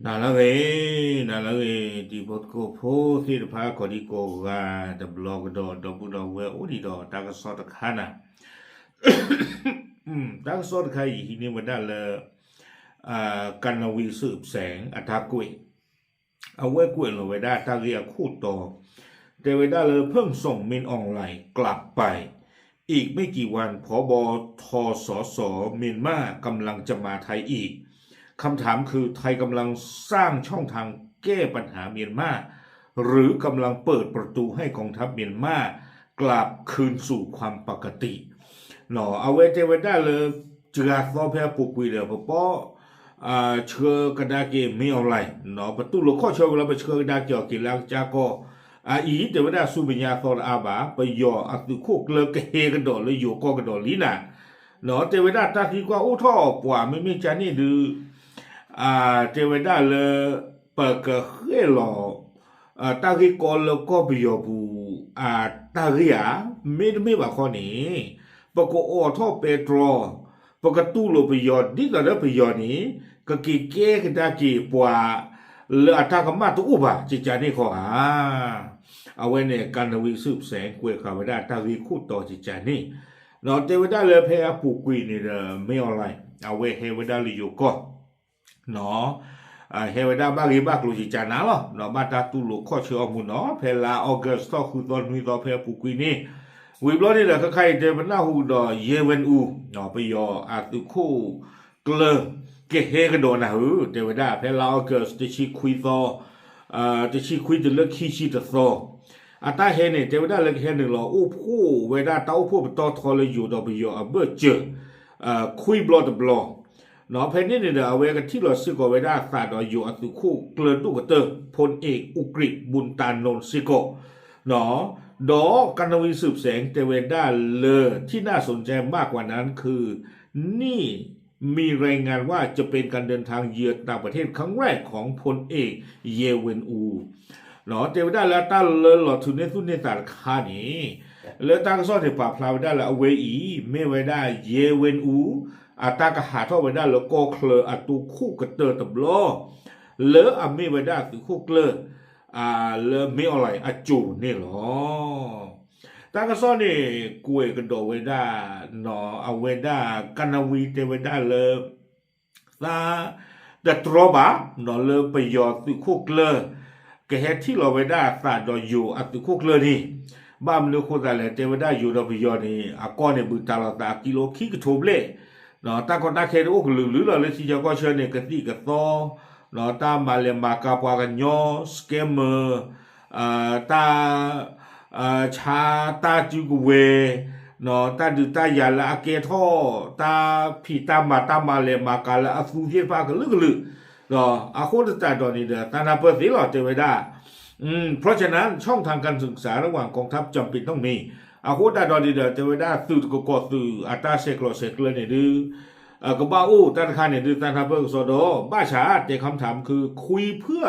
နၤလၢအဂ့ၤ, နၤလၢအဂ့ၤ တံၤဖိသကိးဖိသ့ၣ်တဖၣ် ကိးဒံကိးဂၤတဘျီကဒီး ဒီပုၢ်ဒီဝဲၢ်အိၣ်ဒံးဒီးတၢ်ကစီၣ်တခါနၤ, တၢ်ကစီၣ်တခါအံၤဟံးန့ၢ်ဝဲဒၣ်လၢ ကနဝံၤစုစဲး အတၢ်ကွဲး, အဝဲကွဲးလီၤဝဲဒၣ်တၢ်ဂ့ၢ်အခိၣ်တီ, တဲဝဲဒၣ်လၢ เพิ่งส่งมินอองหลายกลับไป อีกไม่กี่วัน ผบ ทสส เมียนมากำลังจะมาไทยอีก คำถามคือ ไทยกำลังสร้างช่องทางแก้ปัญหาเมียนมา หรือกำลังเปิดประตูให้กองทัพเมียนมากลับคืนสู่ความปกติ အဝဲတဲဝဲဒၣ်လၢ စှၤသီဖဲအပူၤကွံာ်ဒီး ပပီ ဆှၢကဒါက့ၤ မင်းအောင်လှိုင် ပတူၢ်လိာ်ခီၣ်ဆၢဝံၤလီၤ ပဆှၢကဒါက့ၤအီၤက့ၤလၢအကစၢ်ကီၢ်, အအံၤ တဲဝဲဒၣ်ဆူမဲာ်ညါသီတအါဘၣ် ပယီၤအသုးခိၣ်ကျၢၢ်ကဟဲကဒီးလၢယိၤကီၢ်ကဒီးလံနၤ, တဲဝဲဒၣ်တၢ်သံကွၢ်အိၣ်ထီၣ်ပှၤမ့မ့ၢ်ကန့ၣ်ဒုး တဲဝဲဒၣ်လၢ ပကဃဲၣ်လီၤ တၢ်ဂ့ၢ်ကီလၢကီၢ်ပယီၤပူၤ အတၢ်ဂ့ၢ်ဧါ, မ့တမ့ၢ်ဘၣ်ခီန့ၣ် ပကအိးထီၣ်ပဲတြီ, ပကတူၢ်လိာ်ပယီၤ ဒ်သိးဒီးပယီၤန့ၣ် ကက့ၤကဲကဒါက့ၤပှၤ လၢအတၢ်ကမၣ်တအိၣ်ဘၣ် ကကန့ၣ်ခီဧါ. အဝဲန့ၣ် ကနဝံၤစုစဲး ကွဲးဃာ်ဝဲဒၣ်တၢ်ဂ့ၢ်ခိၣ်တီ ကကန့ၣ်, တဲဝဲဒၣ်လၢဖဲအပူၤကွံာ်န့ၣ်ဒီး မင်းအောင်လှိုင် အဝဲဟဲဝဲဒၣ်လၢယိၤကီၢ် ဟဲဝဲဒၣ်ဘၣ်ဂ့ၢ်ဘၣ်ကျိၤကကနၤလီၤ, ဘၣ်တၢ်တူၢ်လိာ်ခီၣ်ဆၢအီၤမူနီၤ ဖဲလါ August ထီၣ်ဃုသီနွံသီဖဲအပူၤကွံာ်န့ၣ်, ဝံၤဘျီန့ၣ်ဒီး ခဲခါအံၤတဲပနၢ်ဟူဒီး ရဲဝင်းဦး ပယီၤအသုးခိၣ်ကျၢၢ် ကဟဲကဒီးနၤဧၢ တဲဝဲဒၣ် ဖဲလါ August တဆံခွံသီ တဆံခွံတုၤလၢခံဆံတသီ အတၢ်ဟဲန့ၣ် တဲဝဲဒၣ်လၢကဟဲနုာ်လီၤအိၣ်ဖှိၣ်ဝဲဒၣ်တၢ်အိၣ်ဖှိၣ်ပတီၢ်ထီလၢယိၤဒီးပယီၤအဘၢၣ်စၢၤ ခွံဘျီတဘျီ, ဖဲန့ၣ်န့ၣ်ဒီး အဝဲကထံၣ်လီၤစ့ၢ်ကီးဝဲဒၣ်အသးဒီးယိၤအသုးခိၣ်ကျၢၢ်ဒိၣ်ကတၢၢ် พลเอกอุกฤษ บุญตานนท์ စ့ၢ်ကီး ဒီးကနဝံၤစုစဲး တဲဝဲဒၣ်လၢ ที่น่าสนใจมากกว่านั้นคือ นี่มีรายงานว่าจะเป็นการเดินทางเยือนต่างประเทศครั้งแรกของพลเอก เยเวนอู တဲဝဲဒၣ်လၢတၢ်လၢလီၤထူးန့ၢ်သူၣ်န့ၢ်သးတခါန့ၣ် လၢတၢ်ကစီၣ်န့ၣ်ပာ်ဖျါဝဲဒၣ်လၢအဝဲအံၤ မ့ၢ်ဝဲဒၣ် ရဲဝင်းဦး အတၢ်ကဟးထီၣ်ဝဲဒၣ်လၢကီၢ်ချၢအသုးခိၣ်ကတၢၢ်တဘျီ လၢအမ့ၢ်ဝဲဒၣ်သုးခိၣ်ကျၢၢ် လၢ မင်းအောင်လှိုင် အစိၤန့ၣ်လီၤ. တၢ်ကစီၣ်န့ၣ် ကွဲးကဒီးဝဲဒၣ် အဝဲဒၣ် ကနဝံၤတဲဝဲဒၣ်လၢ သးတတြီဘၣ် လၢပယီၤသုးခိၣ်ကျၢၢ် ကဟဲထံၣ်လီၤဝဲဒၣ်အသးဒီးယိၤအသုးခိၣ်ကျၢၢ်န့ၣ်, ဘၣ်မနုၤအဃိသတးလဲၣ် တဲဝဲဒၣ်ယိၤဒီးပယီၤန့ၣ် အကီၢ်န့ၣ်ဘုးတၢ်လီၤသးအကံလိခံကထိဘျဲၣ်, တၢ်ကီတၢ်ခဲတအိၣ်ကလုာ်လုာ်လီၤ လၢထံဆၢကီၢ်ဆၢန့ၣ် ကသံၣ်ကသီ တၢ်မၤလဲၤမၤကၤပှၤကညီ scammer တၢ် ဆါတၢ်စုကဝဲၤ, တၢ်ဒုးတၢ်ယၤလၢအကဲထီၣ် တၢ်ဖံးတၢ်မၤတၢ်မၤလဲၤမၤကၤလၢအသူသ့ၣ်တဖၣ်ကလုာ်ကလုာ်, အဃိသတးဒီးန့ၣ်ဒီး သးနၢ်ပၢၢ်သ့လီၤ တဲဝဲဒၣ် เพราะฉะนั้น ช่องทางการสื่อสารระหว่างกองทัพจำเป็นต้องมี အဃိသတးဒီးန့ၣ်ဒီး တဲဝဲဒၣ်သုးတကီၢ်ကီၢ်သုးအတၢ်ဆဲးကျိးဆဲးကျၢန့ၣ်ဒုး ကဘၣ်အိၣ်တၢ်တခါန့ၣ်ဒုး သးနၢ်ပၢၢ်ကစီဒီး ဘၣ်ဆၣ်တဲ คำถามคือ คุยเพื่อ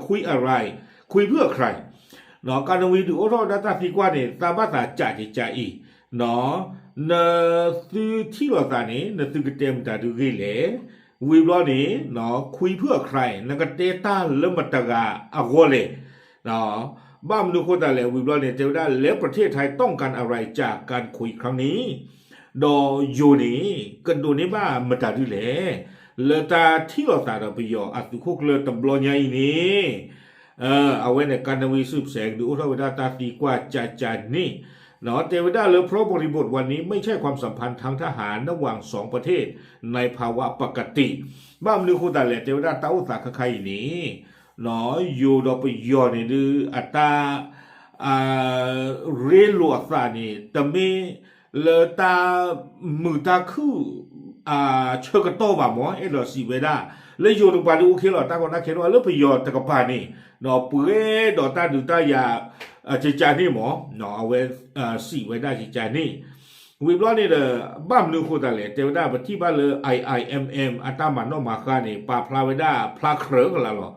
คุยอะไร คุยเพื่อใคร ကနဝံၤဒုးအိၣ်ထီၣ်ဝဲဒၣ်တၢ်သံကွၢ်န့ၣ် သးဘၣ်သးစးကကအံၤ နသုထံၣ်လိာ်သးန့ၣ် နသုကတဲမတၤဒုဂ့ၢ်လဲၣ်, ဝံၤဘျီန့ၣ် คุยเพื่อใคร နကတဲတၢ်လၢမတၤတဂၤအဂီၢ်လဲၣ်, ဘၣ်မနုၤအဃိသတးလဲၣ် ဝံၤဘျီန့ၣ် တဲဝဲဒၣ် แล้วประเทศไทยต้องการอะไรจากการคุยครั้งนี้ ဒီးယိၤန့ၣ် ကဒိးန့ၢ်ဘၣ်မတၤဒုလဲၣ် လၢတၢ်ထံၣ်လိာ်သးဒီးပယီၤအသုးခိၣ်ကျၢၢ်တဘျီညါအံၤန့ၣ် အဝဲန့ၣ် ကနဝံၤစုစဲး ဒုးအိၣ်ထီၣ်ဝဲဒၣ်တၢ်သံကွၢ်ကကန့ၣ် တဲဝဲဒၣ်လၢ เพราะบริบทวันนี้ไม่ใช่ความสัมพันธ์ทางทหารระหว่างกองทัพ ในภาวะปกติ ဘၣ်မနုၤအဃိသတးလဲၣ် တဲဝဲဒၣ်တၢ်အိၣ်သးခါခါအံၤန့ၣ် ယိၤဒီးပယီၤန့ၣ်ဒုး အတၢ် ရ့လိာ်အသးန့ၣ် တမ့ၢ်လၢတၢ်မုာ်တၢ်ခုၣ် ဆၢကတီၢ်ဘၣ်မး အဲၣ်ဒိးစံးဝဲဒၣ် လၢယိၤတကပၤဒုး အိၣ်ခ့လီၤ တၢ်ကီတၢ်ခဲတအိၣ် လၢပယီၤတကပၤန့ၣ် ပှဲၤဒီးတၢ်ဒုးတၢ်ယၤ ကကန့ၣ်မး အဝဲစံးဝဲဒၣ်ကကန့ၣ် ဝံၤဘျီန့ၣ်ဒီး ဘၣ်မနုၤအဃိသတးလဲၣ် တဲဝဲဒၣ် ပထံၣ်ဘၣ်လၢ I I M M အတၢ်မၤနီၣ်မၤဃါန့ၣ် ပာ်ဖျါဝဲဒၣ်ဖျါကြၢးကလာ်လီၤ.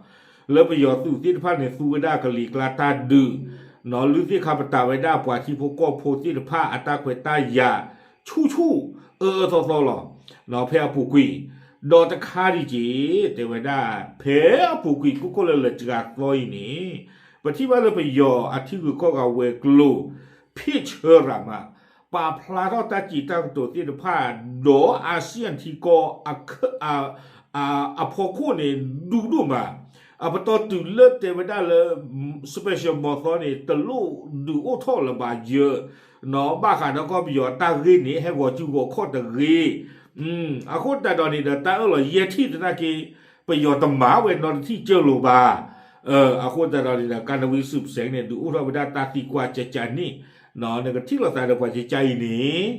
လၢပယီၤသုးသ့ၣ်တဖၣ်န့ၣ် သူဝဲဒၣ်ကလံၤကျါတၢ်ဒုး လုၢ်သ့ၣ်ခါပတာ်ဝဲဒၣ်ပှၤထံဖိကီၢ်ဖိသ့ၣ်တဖၣ်အတၢ်ခွဲးတၢ်ယာ် ဆူၣ်ဆူၣ်အၢအၢသီသီလီၤ. ဖဲအပူၤကွံာ် ဒီးတခါဒံးက့ၤ တဲဝဲဒၣ် ဖဲအပူၤကွံာ် ကိးကီၢ်လၢလၢစှၤသီအံၤန့ၣ် ပထံၣ်ဘၣ်လၢပယီၤအထံဂုၤကီၢ်ဂၤဝဲၤကျိၤ ဖ့ၣ်ဆၢရၤမး ပာ်ဖျါထီၣ်တၢ်စံးတၢ်ကတိၤသ့ၣ်တဖၣ် ဒီး ASEAN ထံကီၢ် အဖီခိၣ်န့ၣ် ဒူဒိၣ်မး, အပတီၢ်တုၤလၢတဲဝဲဒၣ်လၢ special မီၤသီန့ၣ် တလိၣ်ဒုးအိၣ်ထီၣ်လၢၤဘၣ်ယၢၤ ဘၣ်ဃးဒီးကီၢ်ပယီၤအတၢ်ဂ့ၢ်န့ၣ် ဟဲဂီၤစုဂီၤခီၣ်တဂ့ၤ, အဃိသတးဒီးန့ၣ်ဒီး တၢ်အၢၣ်လီၤယဲၢ်ထံၣ်သနာ်က့ ပယီၤတမၤဝဲနီတထံၣ်ကၢၢ်လိာ်ဘၣ်. အဃိသတးဒီးန့ၣ်ဒီး ကါနဝံစုစဲးန့ၣ် ဒုးအိၣ်ထီၣ်ဝဲဒၣ်တၢ်သံကွၢ်ကကန့ၣ်, နကထံၣ်လိာ်သးဒီးပှၤကကအံၤန့ၣ်,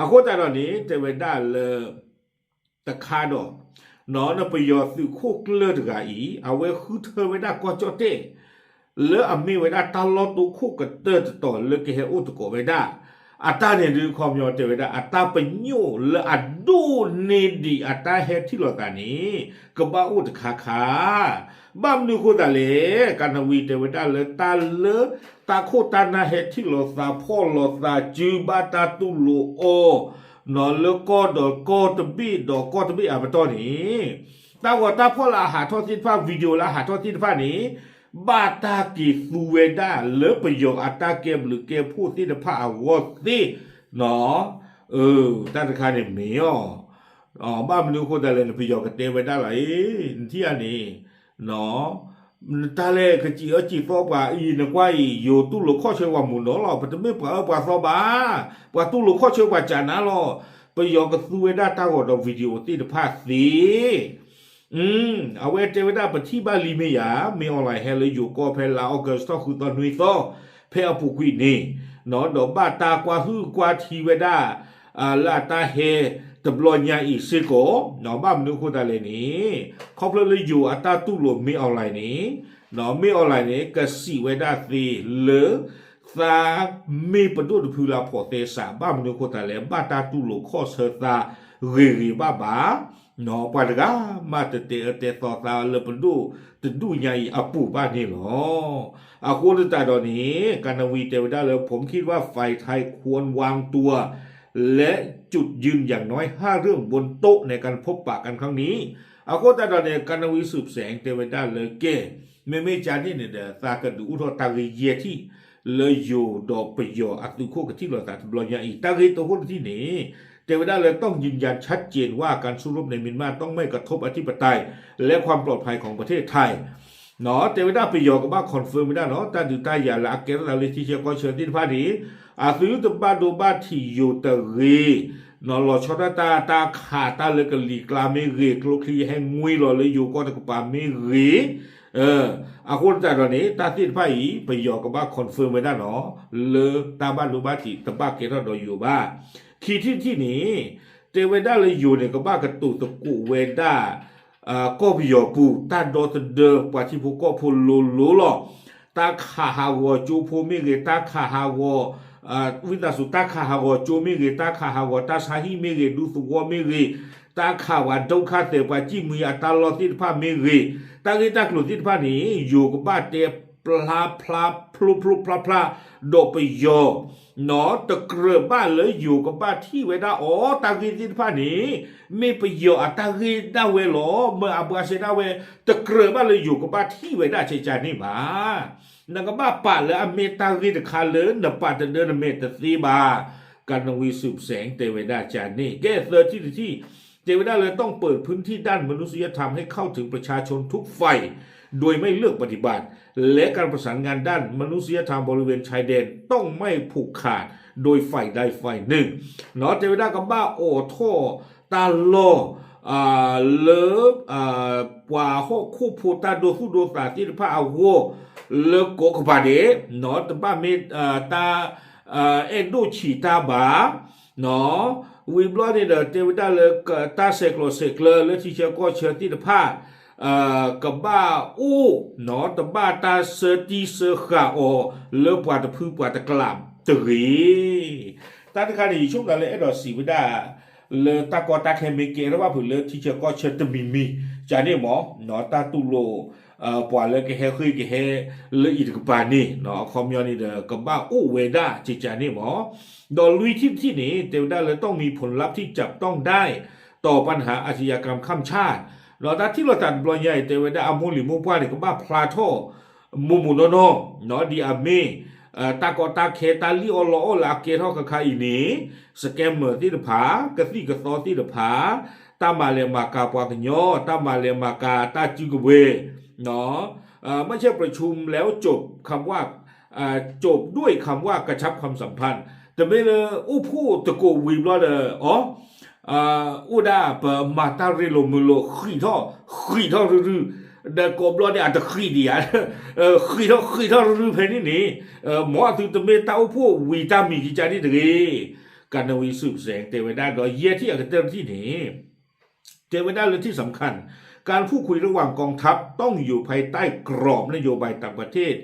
အဃိသတးဒီးန့ၣ် တဲဝဲဒၣ်လၢ တခါဒီး နပယီၤသုးခိၣ်ကျၢၢ်တဂၤအံၤ အဝဲဃုထၢဝဲဒၣ်ကီၢ်ကၠီၣ်တဲၣ် လၢအမ့ၢ်ဝဲဒၣ်တၢ်လီၢ်တိခိၣ်ကတၢၢ်တတီၤလၢကဟဲအိၣ်သကိးဝဲဒၣ်, အတၢ်န့ၣ်ဒုးခီပညီတဲဝဲဒၣ် အတၢ်ပညိၣ်လၢအဒိၣ်န့ၢ်ဒံးအတၢ်ဟဲထံၣ်လိာ်သးန့ၣ် ကဘၣ်အိၣ်တခါခါ ဘၣ်မနုၤအဃိသတးလဲၣ် ကါနဝံတဲဝဲဒၣ်လၢတၢ်လၢ တၢ်ခိၣ်တၢ်နၢ်ဟဲထံၣ်လိာ်သးဖီၣ်လိာ်သးစု ဘၣ်တၢ်တူၢ်လိာ်အီၤ လၢကီၢ်ဒီးကီၢ်တဘ့ၣ်ဒီးကီၢ်တဘ့ၣ်အပတီၢ်န့ၣ် တၢ်ဂီၤတၢ်ဖီၣ်လၢအဟးထီၣ်သ့ၣ်တဖၣ် video လၢအဟးထီၣ်သ့ၣ်တဖၣ်န့ၣ် ဘၣ်တၢ်က့ၤသူဝဲဒၣ်လၢပယီၤအတၢ်ကဲဘျုးကဲဖှိၣ်သ့ၣ်တဖၣ်အဂီၢ်သ့ၣ် တၢ်တခါန့ၣ်မ့ၢ်အီၤ ဘၣ်မနုၤအဃိသတးလဲၣ်န့ၣ် ပယီၤကတဲဝဲဒၣ်လီၤအံၤ နထံၣ်ဧါန့ၣ် တၢ်လဲၣ်ကစံးအၢစံးသီပှၤအံၤ နကွၢ်အံၤ ယိၤတူၢ်လိာ်ခီၣ်ဆၢပှၤမုၢ်နီၤလီၤ. ပတမ့ၢ်ပှၤအၢပှၤသီဘၣ်. ပှၤတူၢ်လိာ်ခီၣ်ဆၢပှၤကနၤလီၤ. ပယီၤကသူဝဲဒၣ်တၢ်ဂီၤဒီး video သ့ၣ်တဖၣ်သ့ အဝဲတဲဝဲဒၣ်ပထံၣ်ဘၣ်လံမ့ၢ်ယၤ မ့ၢ် online ဟဲလၢယိၤကီၢ်ဖဲလါ August ထီၣ်ဃုသီနွံသီ ဖဲအပူၤကွံာ်န့ၣ် ဒီးဘၣ်တၢ်ကွၢ်ဟုၣ်ကွၢ်ထံဝဲဒၣ် လၢအတၢ်ဟဲတဘျီညါအံၤစ့ၢ်ကီး ဘၣ်မနုၤအဃိသတးလဲၣ်န့ၣ် ခီဖျိလၢယိၤအတၢ်တူၢ်လိာ်မ့ၢ် online န့ၣ် မ့ၢ် online န့ၣ် ကစံးဝဲဒၣ်သ့လၢ သးမ့ၢ်ပဒိၣ်တဖုလၢအဖိးသဲစး ဘၣ်မနုၤအဃိသတးလဲၣ် ဘၣ်တၢ်တူၢ်လိာ်ခီၣ်ဆၢသးဂ့ၤဂ့ၤဘၣ်ဘၣ် ပှၤတဂၤမးတတဲအၢတဲသီသးလၢပဒိၣ်တဒူၣ်ညါအံၤအပူၤဘၣ်န့ၣ်လီၤ. အဃိသတးဒီးန့ၣ် ကါနဝံတဲဝဲဒၣ်လၢ ผมคิดว่าฝ่ายไทยควรวางตัว และจุดยืนอย่างน้อยห้าเรื่องบนโต๊ะ ในการพบปะกันครั้งนี้ အဃိသတးဒီးန့ၣ် ကါနဝံစုစဲးတဲဝဲဒၣ်လၢကဲ မ့မ့ၢ်ကန့ၣ်န့ၣ်ဒီး သးကဒုးအိၣ်ထီၣ်တၢ်ဂ့ၢ်ယဲၢ်ထံၣ် လၢယိၤဒီးပယီၤအသုးခိၣ်ကထံၣ်လိာ်သးတဘျီညါအံၤ တၢ်ဂ့ၢ်တဟိၣ်တထံၣ်န့ၣ် တဲဝဲဒၣ်လၢ ต้องยืนยันชัดเจนว่าการสู้รบในเมียนมาต้องไม่กระทบอธิปไตยและความปลอดภัยของประเทศไทย တဲဝဲဒၣ်ပယီၤကဘၣ် confirm ဝဲဒၣ်နီၤ တၢ်ဒုးတၢ်ယၤလၢအကဲထီၣ်သးလၢထံဆၢကီၢ်ဆၢသ့ၣ်တဖၣ်န့ၣ် အသုတဘၣ်ဒိဘၣ်ထံးယိၤတဂ့ၤ လီၤဆီဒၣ်တၢ် တၢ်ခးတၢ်လၢကလံၤကျါမ့ၢ်ဂ့ၤ ကျိချံဟဲငွံလီၤလၢယိၤကီၢ်တကပၤမ့ၢ်ဂ့ၤ အဃိသတးဒီးန့ၣ် တၢ်သ့ၣ်တဖၣ်အံၤ ပယီၤကဘၣ် confirm ဝဲဒၣ်နီၤ လၢတၢ်ဘၣ်ဒိဘၣ်ထံးတဘၣ်ကဲထီၣ်ဒီးယိၤဘၣ်. ခံထံၣ်တထံၣ်န့ၣ် တဲဝဲဒၣ်လၢယိၤန့ၣ် ကဘၣ်ကတိၤသကိးဝဲဒၣ် ကီၢ်ပယီၤပူၤ တၢ်ဒီသဒၢပှၤထံဖိကီၢ်ဖိလိၤလိၤလီၤ. တၢ်ခးဟးဂီၤကၠိဖိမ့ၢ်ဂ့ၤ တၢ်ခးဟးဂီၤ ဝံသးစူၤ တၢ်ခးဟးဂီၤကၠိမ့ၢ်ဂ့ၤ တၢ်ခးဟးဂီၤတၢ်ဆါဟံၣ်မ့ၢ်ဂ့ၤ ဒူသဝီမ့ၢ်ဂ့ၤ တၢ်ခးပှၤဒုက္ခသည် ပှၤစံၣ်မှံအတၢ်လီၢ်သ့ၣ်တဖၣ်မ့ၢ်ဂ့ၤ တၢ်ဂ့ၢ်တၢ်ကျိၤသ့ၣ်တဖၣ်န့ၣ် ယိၤကဘၣ်တဲဖျါဖျါဖျိဖျိဖျါဖျါ ဒီးပယီၤ တကြၢးဘၣ်လၢယိၤကဘၣ်ထံၣ်ဝဲဒၣ်အီၤ တၢ်ဂ့ၢ်သ့ၣ်တဖၣ်န့ၣ် မ့ၢ်ပယီၤအတၢ်ဂ့ၢ်ဒၣ်ဝဲလီၤ. မ့ၢ်အဘှါစဲဒၣ်ဝဲ တကြၢးဘၣ်လၢယိၤကဘၣ်ထံၣ်ဝဲဒၣ်ကကန့ၣ်ဘၣ်. နကဘၣ်ပာ်လၢအမ့ၢ်တၢ်ဂ့ၢ်တခါလၢနပာ်တဒၢနမဲာ်တသ့ဘၣ်. ကါနဝံစုစဲးတဲဝဲဒၣ်ကန့ၣ် ကဲသၢထံၣ်တထံၣ် တဲဝဲဒၣ်လၢ ต้องเปิดพื้นที่ด้านมนุษยธรรมให้เข้าถึงประชาชนทุกฝ่ายโดยไม่เลือกปฏิบัติ และการประสานงานด้านมนุษยธรรมบริเวณชายแดนต้องไม่ผูกขาดโดยฝ่ายใดฝ่ายหนึ่ง တဲဝဲဒၣ်ကဘၣ်အိးထီၣ်တၢ်လီၢ် လၢ ပှၤဟီၣ်ခိၣ်ဖိတၢ်ဒိသူၣ်ဒိသးသ့ၣ်တဖၣ်အဂီၢ် လၢကိးကပၤဒဲး တဘၣ်မ့ၢ်တၢ် အဲၣ်ဒိၣ်ဆံးတၢ်ဘၣ် ဝံၤဘျီန့ၣ်ဒီး တဲဝဲဒၣ်လၢ တၢ်ဆဲးကျိးဆဲးကျၢလၢထံဆၢကီၢ်ဆၢသ့ၣ်တဖၣ် ကဘၣ်အိၣ် တဘၣ်တၢ်ဆၢတံၢ်ဆၢဃာ်အီၤလၢပှၤတဖုပှၤတကျးတဂ့ၤ. တၢ်တခါန့ၣ် ယဆိကမိၣ်လၢအဲၣ်ဒိးစံးဝဲဒၣ် လၢတၢ်ကီတၢ်ခဲမ့ၢ်ကဲထီၣ်ဘၣ်ဖုးလၢထံဆၢကီၢ်ဆၢတမံၤမံၤ ကန့ၣ်မ့ၢ် တၢ်တူၢ်လိာ် ပှၤလၢကဟဲဃ့ၢ်ကဟဲလၢအံၤတကပၤန့ၣ် အခီပညီန့ၣ်ဒီး ကဘၣ်အိၣ်ဝဲဒၣ်ကကန့ၣ်မ့ၢ် ဒီးလွံၢ်ထံၣ်တထံၣ်န့ၣ် တဲဝဲဒၣ်လၢ ต้องมีผลลัพธ์ที่จับต้องได้ ต่อปัญหาอาชญากรรมข้ามชาติ ဒီးတၢ်ထံၣ်လိာ်သးတဘျီညါအံၤ တဲဝဲဒၣ်အမိၢ်လံၤမိၢ်ပှၢ်န့ၣ် ကဘၣ်ဖျါထီၣ် မိၢ်မိၢ်နီၢ်နီၢ် ဒ်အမ့ၢ် တၢ်ကီတၢ်ခဲ တၢ်လံၣ်အီၣ်လီအီၣ်လၢအကဲထီၣ်ခါခါအံၤန့ၣ် scammer သ့ၣ်တဖၣ် ကသံၣ်ကသီသ့ၣ်တဖၣ် တၢ်မၤလဲၤမၤကၤပှၤကညီ တၢ်မၤလဲၤမၤကၤတၢ်စုကဝဲၤ ไม่ใช่ประชุมแล้วจบคำว่า จบด้วยคำว่ากระชับความสัมพันธ์ တမ့ၢ်လၢအိၣ်ဖှိၣ်သကိးဝံၤဘျီဒီး အီ အိၣ်ဒၣ်ပမၤတၢ်ရ့လိာ်မုာ်လိာ် ဃံးထီၣ် ဃံးထီၣ်ရုရု ဒီးကိးဘျီန့ၣ် အတဃံးဒံးဧါ ဃံးထီၣ် ဃံးထီၣ်ရုရုဖဲန့ၣ်န့ၣ် မ်အသုတမ့ၢ်တၢ်အိၣ်ဖှိၣ်ဝံၤတၢ်မံၤကကၢန့ၣ်တဂ့ၤ ကနဝံၤ စုပစဲ တဲဝဲဒၣ်ဒီး ယဲၢ်ထံၣ်အကတၢၢ်တထံၣ်န့ၣ် တဲဝဲဒၣ်လၢ ที่สำคัญ การพูดคุยระหว่างกองทัพต้องอยู่ภายใต้กรอบนโยบายต่างประเทศ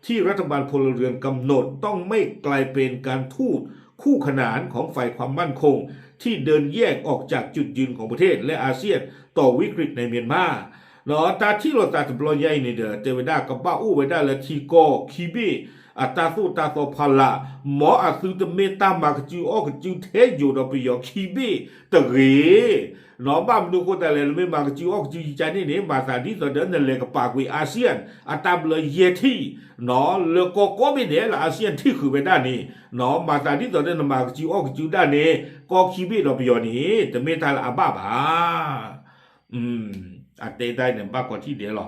ที่รัฐบาลพลเรือนกำหนด ต้องไม่กลายเป็นการทูตคู่ขนานของฝ่ายความมั่นคงที่เดินแยกออกจากจุดยืนของประเทศและอาเซียนต่อวิกฤตในเมียนมา ဒီးတၢ်ထံၣ်လိာ်သးတဘျီညါအံၤန့ၣ်ဒီး တဲဝဲဒၣ်ကဘၣ်အိၣ်ဝဲဒၣ်လၢထံကီၢ်ခံဘ့ၣ် အတၢ်သိၣ်တၢ်သီဖီလာ် မ်အသုတမ့ၢ်တၢ်မၤကစုအီၣ်ကစုထဲယိာ်ဒီးပယီၤခံဘ့ၣ်တဂ့ၤ ဘၣ်မနုၤအဃိသတးလဲၣ် နမ့ၢ်မၤကစုအီၣ်ကစုယကန့ၣ်န့ၣ် မၤသးဒ်သိးဒီး နလဲၤကပာ်ကွံာ် ASEAN အတၢ်ဘျၢယဲၢ်ထံၣ် လၢကီၢ်ကိးဘ့ၣ်ဒဲးလၢ ASEAN ထံၣ်ဃုာ်ဝဲဒၣ်န့ၣ် မၤသးဒ်သိးဒီး နမၤကစုအီၣ်ကစုဒၣ်န့ၣ် ကီၢ်ခံဘ့ၣ်ဒီးပယီၤန့ၣ် တမ့ၢ်တၢ်လၢအဘၣ်ဘၣ် အတဲတၢ်န့ၣ် ဘၣ်ကိးထံၣ်ဒဲးလီၤ.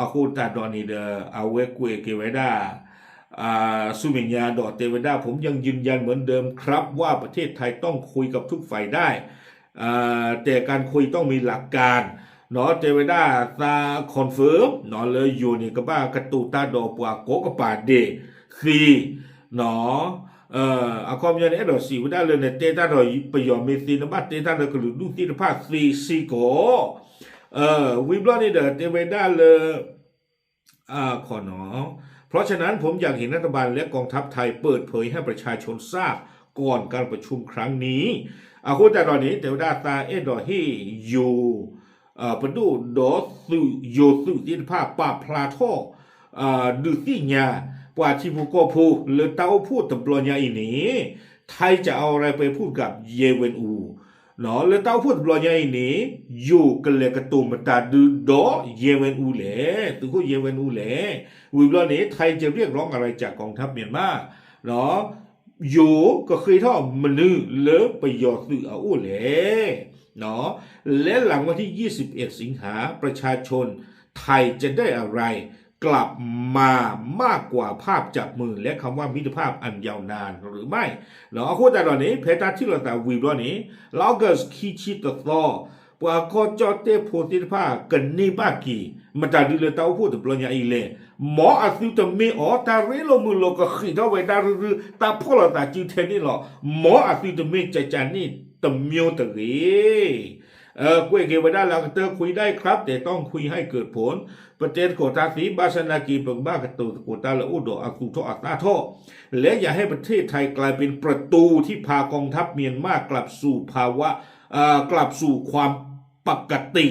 အဃိသတးဒီးန့ၣ်ဒီး အဝဲကွဲးက့ၤဝဲဒၣ် ဆူမဲာ်ညါဒီး တဲဝဲဒၣ် ผมยังยืนยันเหมือนเดิมครับว่าประเทศไทยต้องคุยกับทุกฝ่ายได้ แต่การคุยต้องมีหลักการ တဲဝဲဒၣ် သး confirm လၢယိၤန့ၣ် ကဘၣ်ကတိၤတၢ်ဒီးပှၤကိးကပၤဒဲးသ့ အခီပညီန့ၣ် အဲၣ်ဒိးစံးဝဲဒၣ်လၢ နတဲတၢ်ဒီးပယီၤမ့ၢ်သ့ နဘၣ်တဲတၢ်ဒီးကလုာ်ဒူၣ်သ့ၣ်တဖၣ်သ့စ့ၢ်ကီး ဝံၤဘျီန့ၣ်ဒီး တဲဝဲဒၣ်လၢ เพราะฉะนั้นผมอยากเห็นรัฐบาลและกองทัพไทยเปิดเผยให้ประชาชนทราบก่อนการประชุมครั้งนี้ အဃိသတးဒီးန့ၣ် တဲဝဲဒၣ်သးအဲၣ်ဒိးဟ့ၣ်ယိၤ ပဒိၣ်ဒီးသုး ယိၤသုးသ့ၣ်တဖၣ် ပာ်ဖျါထီၣ် ဒုးသ့ၣ်ညါ ပှၤထံဖိကီၢ်ဖိလၢတၢ်အိၣ်ဖှိၣ်တဘျီညါအံၤန့ၣ် ไทยจะเอาอะไรไปพูดกับเยเวนอู လၢတၢ်အိၣ်ဖှိၣ်တဘျီညါအံၤန့ၣ် ယိၤကလဲၤကတိၤမတၤဒုဒီး เยเวนอู လဲၣ် သုးခိၣ် เยเวนอู လဲၣ် ဝံၤဘျီန့ၣ် ไทยจะเรียกร้องอะไรจากกองทัพเมียนมา ယိၤကဃ့ထီၣ်မနုၤလၢပယီၤသုးအအိၣ်လဲၣ် และหลังวันที่ยี่สิบเอ็ดสิงหาประชาชนไทยจะได้อะไรกลับมามากกว่าภาพจับมือและคำว่ามิตรภาพอันยาวนานหรือไม่ အဃိသတးဒီးန့ၣ် ဖဲတၢ်ထံၣ်လိာ်သးဝံၤဘျီန့ၣ် လါအီကူးခံဆံတသီ ပှၤကီၢ်ကၠီၣ်တဲၣ်ဖိသ့ၣ်တဖၣ်ကန့ၢ်ဘၣ်က့ၤ မတၤဒုလၢတၢ်အိၣ်ဖှိၣ်တဘျီညါအံၤလဲၣ် မ်အသုတမ့ၢ်အီၤ တၢ်ရ့လိာ်မုာ်လိာ်ကဃံးထီၣ်ဝဲဒၣ်ရုရု တၢ်ဖီၣ်လိာ်သးစုထဲန့ၣ်လီၤ မ်အသုတမ့ၢ်ကကန့ၣ်တမျိုးတဂ့ၤ ကွဲးက့ၤဝဲဒၣ်လၢအကတၢၢ် คุยได้ครับ แต่ต้องคุยให้เกิดผล ပတဲသကိးတၢ်သ့ ဘၣ်ဆၣ်နာ်က့ ပကဘၣ်ကတိၤသကိးတၢ်လၢအိၣ်ဒီးအသူၣ်ထီၣ်အသးထီၣ် และอย่าให้ประเทศไทยกลายเป็นประตูที่พา กองทัพเมียนมากลับสู่ภาวะ กลับสู่ความปกติ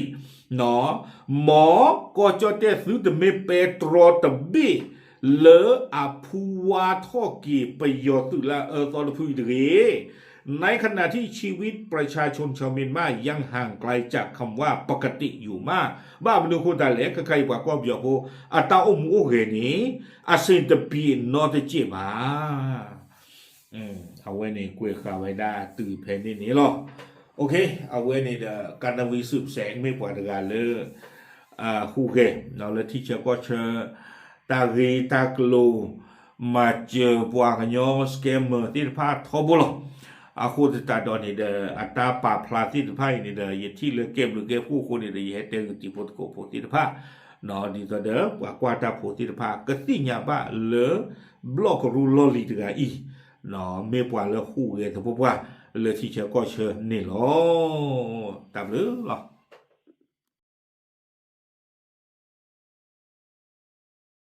မ်ကီၢ်ကၠီၣ်တဲၣ်သုတမ့ၢ်ပဲတြီတဘ့ၣ် လၢအဖူဝါထီၣ်က့ၤပယီၤသုးလၢအအၢသီတဖုအံၤတဂ့ၤ ในขณะที่ชีวิตประชาชนชาวเมียนมายังห่างไกลจากคำว่าปกติอยู่มาก ဘၣ်မနုၤအဃိသတးလဲၣ် ခဲခါအံၤ ပှၤကီၢ်ပယီၤဖိ အတၢ်အိၣ်မူအိၣ်ဂဲၤန့ၣ် အဆင်တပြေနီတစဲးဘၣ် အဝဲန့ၣ်ကွဲးဃာ်ဝဲဒၣ်တုၤဖဲန့ၣ်န့ၣ်လီၤ. အဝဲန့ၣ်ဒီး ကနဝံၤ စုပစဲ မ့ၢ်ပှၤတဂၤလၢ ဟူးဂဲၤ လၢထံဆၢကီၢ်ဆၢ တၢ်ဂ့ၢ်တၢ်ကျိၤ မၤစၢၤပှၤကညီ scammer သ့ၣ်တဖၣ်ထီဘိလီၤ. အဃိသတးဒီးန့ၣ်ဒီး အတၢ်ပာ်ဖျါသ့ၣ်တဖၣ်အံၤန့ၣ်ဒီး ယထံၣ်လၢကဲဘျုးကဲဖှိၣ်အဃိန့ၣ်ဒီး ယဟဲတဲဂုာ်တံၤဖိသကိးဖိသ့ၣ်တဖၣ် ဒ်သိးဒီးပှၤကွၢ်တၢ်ဖိသ့ၣ်တဖၣ် ကသ့ၣ်ညါဘၣ်လၢ ဘျီၣ်ကရူၢ်လီၢ်လံၤတဂၤအံၤ မ့ၢ်ပှၤလၢဟူးဂဲၤသပှၢ်ပှၢ် လၢထံဆၢကီၢ်ဆၢန့ၣ်လီၤ. တၢ်ဘျုးလီၤ.